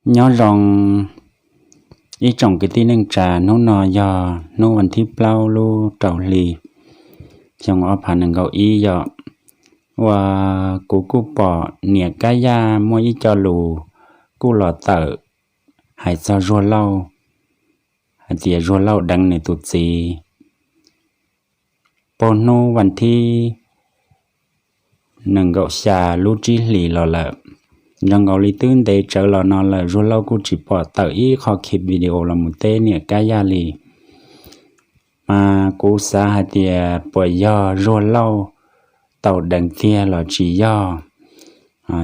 Nyob zoo ib tsoom kwv tij neej tsa, hnub no yog hnub vas thib plaub lub rau hli xyoo ob phav nees nkaum ib yom, uas kuv kuj pom niam Kab Yaj muaj ib co lus kuj los tawm hais txog Zuag Lauj, hais tias Zuag Lauj deev nws tus txiv puag hnub vas thib nees nkaum xya lub tsib hlis los lawm. Zoo nkaus li twb ntev tsawv los no lawm, Zuag Lauj kuj tsis pom tawm ib qho clip video los mus teb niam Kab Yaj li. Mas kuv xav hais tias puas yog Zuag Lauj tau deev tiag los tsis yog.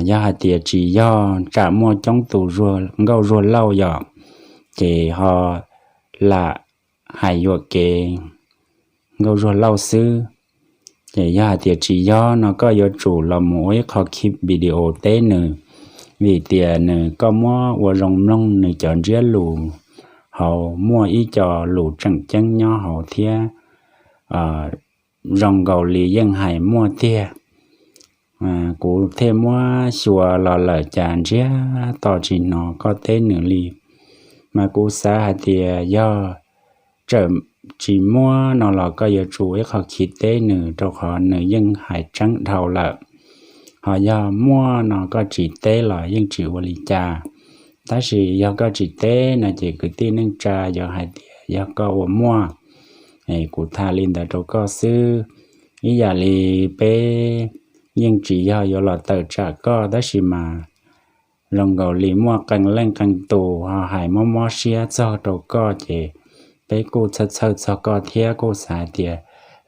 Yog hais tias tsis yog, tsam muaj coob tus Zuag, nkauj Zuag Lauj yom, ces ho lam hais yuam kev nkauj Zuag Lauj xwb. Ces yog hais tias tsis yog no koj yuav tsum los mus ua ib qho clip video teb nws, vim tias nws koj muab ua zoo mloog nws cov ntsiab lus hauv muaj ib co lus tseem ceeb nyob hauv thiab. Zoo nkaus li yeej hais muaj tiag. Kuv thiaj muab xyuas los lawm cas ntsiag to tsis hnov koj teb nws li. Mas kuv xav hais tias yog tsam tsis muaj no los koj yuav tsum ib qho clip teb nws, rau qhov nws yeej hais tseeb dhau lawm. Ho yog muaj no koj tsis teb los yeej tsis ua li cas. Tab sis yog koj tsis teb no ces kwv tij neej tsa yuav hais tias yog koj ua muaj. Kuv tham li ntawd rau koj xwb. Ib yam li peb yeej tsis yog yuav los tawm tsam koj, tab sis mas zoo nkaus li muaj qee leej qee tus ho hais mob mob siab txog rau koj, ces peb kuj txhawj txhawj txog koj thiab kuj xav hais tias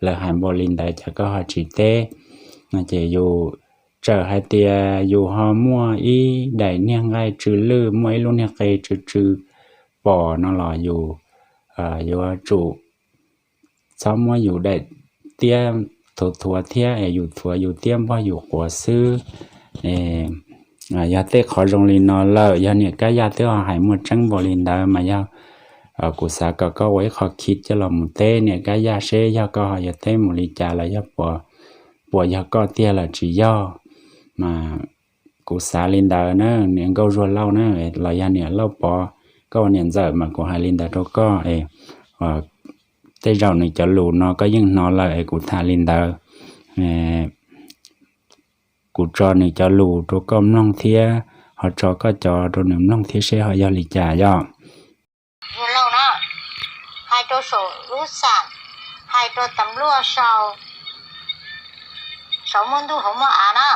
lawv hais npaum li ntawd cas koj ho tsis teb. No ces yus tsawm hais tias yus ho muaj ib daim niag nqaij tsw lwj, muaj ib lub niag qe tsw tsw pom no los yus yuav tsum txhob muab yus daim tiab thuav thuav thiab es yus thuav yus tiab npog yus quav xwb. Yog tej qhov zoo li no lawm, yog niam Kab Yaj twb ho hais muaj tseeb npaum li ntawd mas yog kuv xav kom koj ua ib qho clip coj los mus teb niam Kab Yaj seb yog koj ho yuav teb mus li cas los yog puas, puas yog koj tiag los tsis yog. Mas kuv xav li ntawd na, niam nkauj Zuag Lauj na, los yog niam Lauj Pov, koj ua niam ntxawm mas kuv hais li ntawd rau koj. Tej zaum nws cov lus no koj yeej hnov lawm es kuv tham li ntawd. Kuv tso nws cov lus rau koj mloog thiab ho tso koj cov rau nws mloog thiab seb ho yog li cas yom. Zuag Lauj na, hais rau saum lub xam, hais rau tas luaj sau, saum muaj ntuj hauv muaj av na.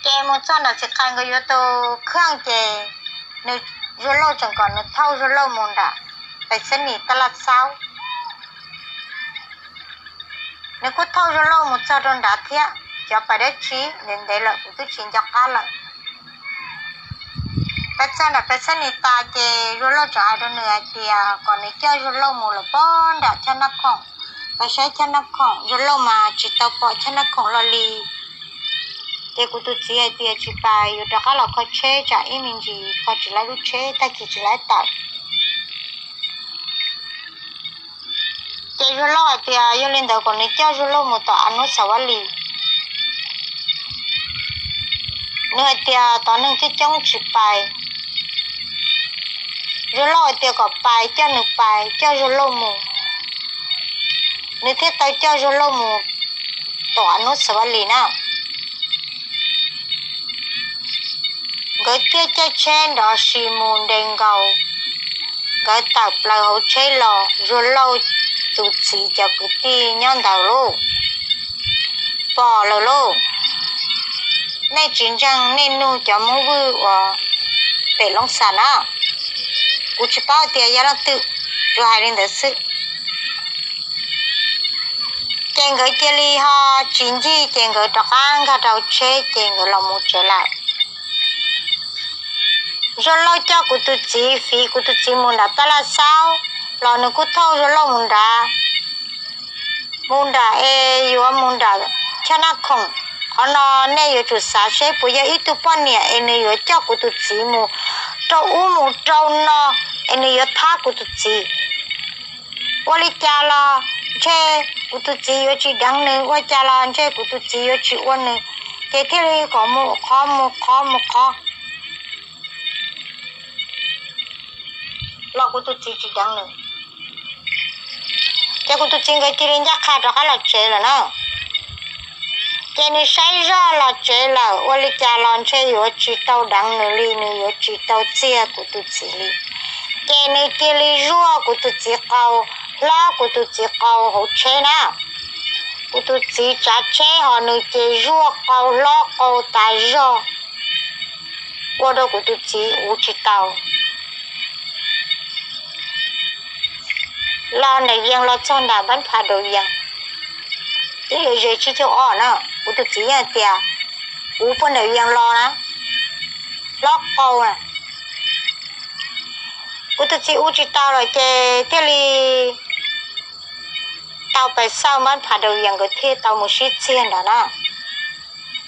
Ces mus txog nram Txiv Qais nkawd yuav tus kheej ces nws, Zuag Lauj tseem kom nws thauj Zuag Lauj mus nram pais xab nis taj laj xaub. Nws kuj thauj Zuag Lauj mus txog rau nrad thiab, cov pais dab tsi ntev ntev lawm kuv twb tsis nco qab lawm. Pais txog nram pais xab nis tas ces Zuag Lauj tseem hais rau nws hais tias kom nws coj Zuag Lauj mus lawm pog nram Chaj Nab Khoom, pais saib Chaj Nab Khoom. Zuag Lauj mas tsis tau pom Chaj Nab Khoom los li. Ces kuv tus txiv hais tias tsis pais, yuav rov qab los kho tsheb tsam ib me ntsis kho tsis laib lub tsheb, tag kis tsis laib tawm. Ces Zuag Lauj hais tias yog li ntawd kom nws coj Zuag Lauj mus tom Av Nuab Xav Vaj Lis. Nws hais tias tod neeg coob coob tsis pais. Zuag Lauj hais tias kom pais, coj nws pais, coj Zuag Lauj mus. Nws thiaj tau coj Zuag Lauj mus tom Av Nuab Xav Vaj Lis na. Nkawd thiaj caij tsheb nrov si mus nres nkaus. Nkawd tawm plaws hauv tsheb los, Zuag Lauj tus txiv cov kwv tij nyob ntawd lauj, pom lawm lauj. Nej tsis ntseeg nej nug cov Hmoob Vwj uas pem Loob Xas na. Kuv tsis paub tias yog leej twg, tsuas hais li ntawd xwb. Ces nkawd cia li ho tsis ncig, ces nkawd rov qab nkag rau tsheb ces nkawd los mus tsev lawm. Zuag Lauj coj kuv tus txiv, fiv kuv tus txiv mus nram taj laj xaub los nws kuj thauj Zuag Lauj mus nrad, mus nram es yuav mus nram Chaj Nab Khoom. Qhov no nej yuav tsum xav seb puas yog ib tug poj niam es nws yuav coj kuv tus txiv mus rau ub mus rau no es nws yuav thab kuv tus txiv. Ua li cas los ntshe kuv tus txiv yuav tsis deev nws, ua cas los ntshe kuv tus txiv yuav tsis ua nws Ces thiaj li kom mus qhov mus qhov mus qhov los kuv tus txiv tsis deev nws. Ces kuv tus txiv nkawd cia li ncaj qha rov qab los tsev lawm na. Ces nws saib zoj los tsev lawm, ua li cas los ntshe yuav tsis tau deev nws li, nws yuav tsis tau txiag kuv tus txiv li. Ces nws cia li zuaj kuv tus txiv qau, hlob kuv tus txiv qau hauv tsheb na. Kuv tus txiv tsav tsheb ho nws ces zuaj qau hlob qau tas zog, ua rau kuv tus txiv uv tsis tau. Los nram Yees los txog nram npab phav daus Yees, twb yog ze tsib caug ob na, kuv tus txiv yeej tias uv puag nram Yees los na, hlob qau na. Kuv tus txiv uv tsis tau lawm ces thiaj li tau pais xauj npab phav daus Yees, nkawd thiaj tau mus sib txiag ntawd na.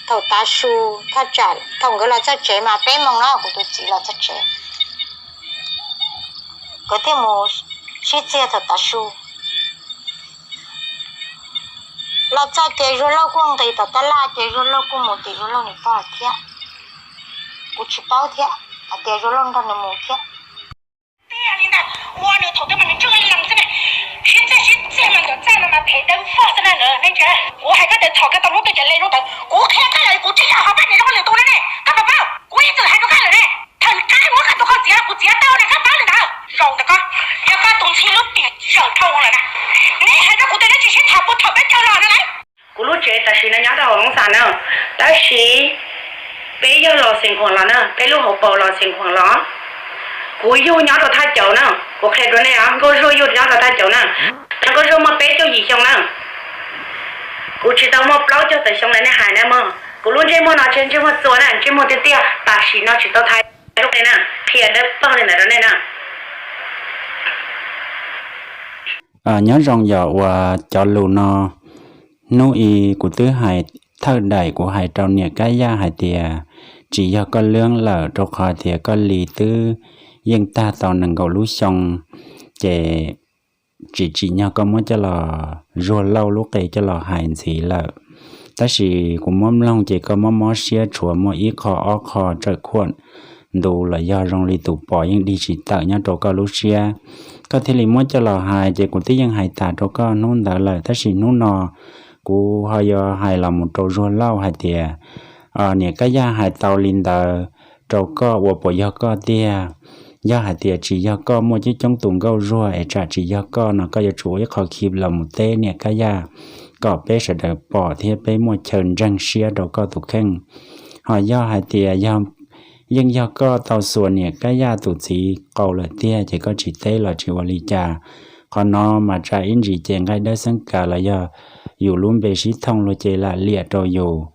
Thaum tav su, thaj tsam thaum nkawd los txog tsev mas peb moos no kuv tus txiv los txog tsev, nkawd thiaj mus sib txiag thaum tav su. Los txog ces Zuag Lauj kuj nqis tom tab laj ces Zuag Lauj kuj mus tim Zuag Lauj niam pog thiab. Kuv tsis paub thiab hais tias Zuag Lauj nrog nws mus thiab. Ua nws thaum twg mas nws tsuj lees xwb na. Sib txiag sib txiag mas ntawm txaj no mas phem dawb vog xwb na ntawd nej ntsia. Kuv hais koj tias txhom koj tau lub tuj cov le lub ntawd, kuv qhia koj lawm kuv tsis yog ho pab niam zoo lwm tus na ne, koj puas paub? Kuv yeej txawm hais rau koj lawm ne, thaum qab muab koj tus qau txiav los kuv txiav tau na, koj paub li ntawd. Zaum ntawm koj, yog koj tus ntxhib lub tiam zawm dhau lawm na, neb hais rau kuv tias neb tsis sib tham puag thaum peb caug los no lauj. Kuv lub tsev tam sim no nyob rau hauv Loob Xas na, tab sis peb yog los Xeev Khuam los na, peb lub hauv paus los Xeev Khuam los. Kuv yug nyob rau Thaj Cauv na, kuv qhia rau nej os, Nkauj Zuag yug nyob rau Thaj Cauv na. Nkauj Zuag muaj peb caug yim xyoo na. Kuv tsis tau muaj plaub caug tawm xyoo li nej hais na mog. Kuv lub ntsej muag no tsis yog ntsej muag txua na, ntsej muag tiag tiag, tam sim no tsis tau thaiv lub qe na, qhia dawb paug li ntawd rau nej na. Nyob zoo yom, uas cov lus no hnub i kuv twb hais thawj daim kuv hais rau niam Kab Yaj hais tias tsis yog koj lwb lawm rau qhov tias koj li twb yeej tag tau nees nkaum lub xyoo, ces tsis tsim nyog koj muab coj los, Zuag Lauj lub qe coj los hais ntxiv lawm. Tab sis kuv muab mloog ces koj mob mob siab tshuav muaj ib qho ob qho tsawm khuam ntu los yog zoo li tus pos yeej dig tsis tawm nyob rau koj lub siab, koj thiaj li muab coj los hais ces kuv twb yeej hais tas rau koj hnub ntawd lawm, tab sis hnub no kuv ho yuav hais los mus rau Zuag Lauj hais tias niam Kab Yaj hais tau li ntawd rau koj uas puas yog koj tiag. Yog hais tias tsis yog koj, muaj coob coob tus Nkauj Zuag es tsam tsis yog koj no koj yuav tsum ua ib qho clip los mus teb niam Kab Yaj kom peb sawv daws pom thiab peb muaj chaw ntseeg siab rau koj tus kheej. Ho yog hais tias yog, yeej yog koj tau xuas niam Kab Yaj tus txiv qau lawm tiag ces koj tsis teb los tsis ua li cas. Qhov no mas tsam ib ntsis ces nqaij dawb xeeb kas los yog yus lub npe sib thooj luag ces lam liam rau yus,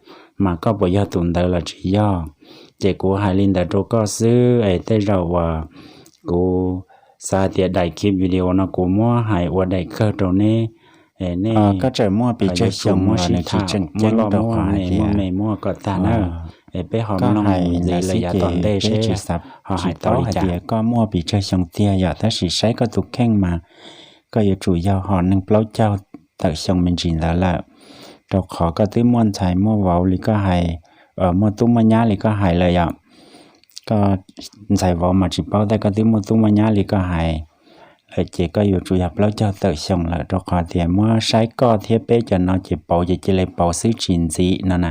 mas koj puas yog tus ntawd los tsis yog. Ces kuv hais li ntawd rau koj xwb es tej zaum uas kuv xav hais tias daim clip video no kuv muab hais ua daim kawg rau neb. Nej, koj tseem muaj pes tsawg xyoo los nws tsis tseem ceeb rau qhov hais tias me muaj kom tag na. Es peb ho mloog ntxiv los yav tom ntej seb ho hais tau li cas. Koj muaj pes tsawg xyoo tiag yom, tab sis saib koj tus kheej mas koj yuav tsum yog ho neeg plaub caug tawm xyoo me ntsis ntawd lawm, rau qhov koj twb muaj ntxhais muaj vauv li koj hais, muaj tub muaj nyab li koj hais lawm yom. Koj ntxhais vauv mas tsis paub, tab koj twb muaj tub muaj nyab li koj hais lawm ces koj yuav tsum yog plaub caug tawm xyoo lawm, rau qhov tias muab saib koj thiab peb cov no ces pauv ces cia li pauv xwb tsis ntxiv no na.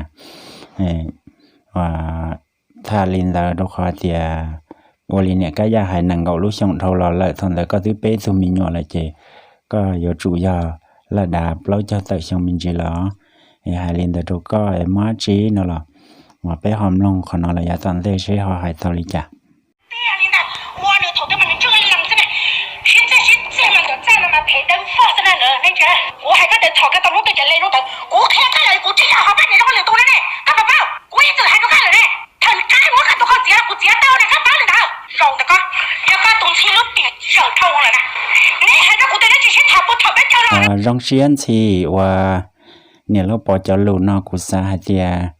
Tham li ntawd rau qhov tias ua li niam Kab Yaj hais nees nkaum lub xyoo dhau los lawm, thaum ntawd koj twb peb tug me nyuam lawm ces koj yuav tsum yog lawm dav plaub caug tawm xyoo me ntsis los. Es hais li ntawd rau koj es muaj dab tsi no los mas peb ho mloog qhov no los yav tom ntej seb ho hais tau li cas. Ua nws thaum twg mas nws tsuj lees xwb na. Sib txiag sib txiag mas ntawm txaj no mas phem dawb vog xwb na ntawd nej ntsia. Kuv hais koj tias txhom koj tau lub tuj cov le lub ntawd, kuv qhia koj lawm kuv tsis yog ho pab niam zoo lwm tus na ne, koj puas paub? Kuv yeej txawm hais rau koj lawm ne, thaum qab muab koj tus qau txiav los kuv txiav tau na, koj paub li ntawd. Zaum ntawm koj, yog koj tus ntxhib lub tiam zawm dhau lawm na, neb hais rau kuv tias neb tsis sib tham puag thaum peb caug los. Zoo siab ntxhi uas niam Lauj Pov cov lus no kuv xav hais tias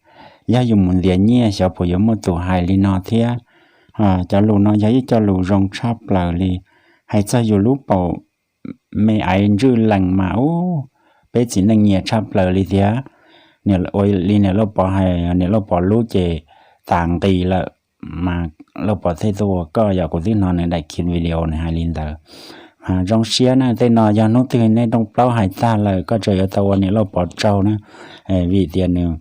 yog yus mus ntiav nyiaj xyov puas yuav muaj tus hais li no thiab. Cov lus no yog ib co lus zoo tshaj plaws li, hais txog yus lub paum me aiv ntswj lees mas ub, peb txiv neej nyiam tshaj plaws li thiab. ua li niam Lauj Pov hais, niam Lauj Pov lub ces tas nqis lawm, mas Lauj Pov thiaj tuaj ua koj. Yog kuv twb hnov nws daim khiv video nws hais li ntawd. Zoo siab na, tej no yog hnub twg nej rooj plaub hais tag lawm koj tseem yuav tau ua niam Lauj Pov tsaug na, vim tias nws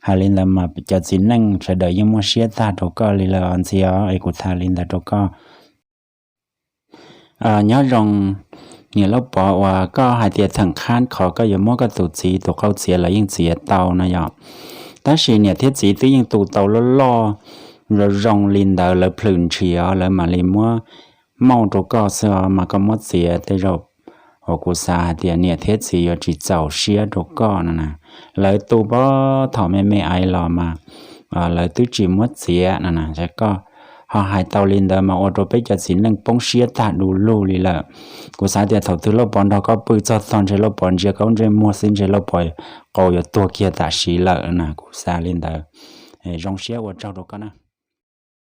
hais li ntawd mas cov txiv neej sawv daws yeej muaj siab tag rau koj li lawm os ntxhais os, es kuv tham li ntawd rau koj. Nyob zoo niam Lauj Pov uas koj hais tias theem qhab qhov koj yuav muab koj tus txiv tus qauj txiav los yeej txiav tau no yom. Tab sis niam thiab txiv twb yeej tu tau loj loj zoo zoo li ntawd, lawv plhws nrhiav lawv mam li muab mauj rau koj xwb os, mas koj muab txiav tej zaum uas kuv xav hais tias niam thiab txiv yuav tsis txaus siab rau koj no na. Lawv tu pab thaum me me ais los mas lawv twb tsis muab txiav no na, koj ho hais tau li ntawd mas ua rau peb cov txiv neej poob siab tag du lug li lawm. Kuv xav tias thaum twg Lauj Pov nrog koj pw txog tog ntshe Lauj Pov ntsia koj ntsej muag xwb ntshe Lauj Pov qau yuav tuag kiag tam sim lawm na, kuv xav li ntawd. Zoo siab ua tsaug rau koj na.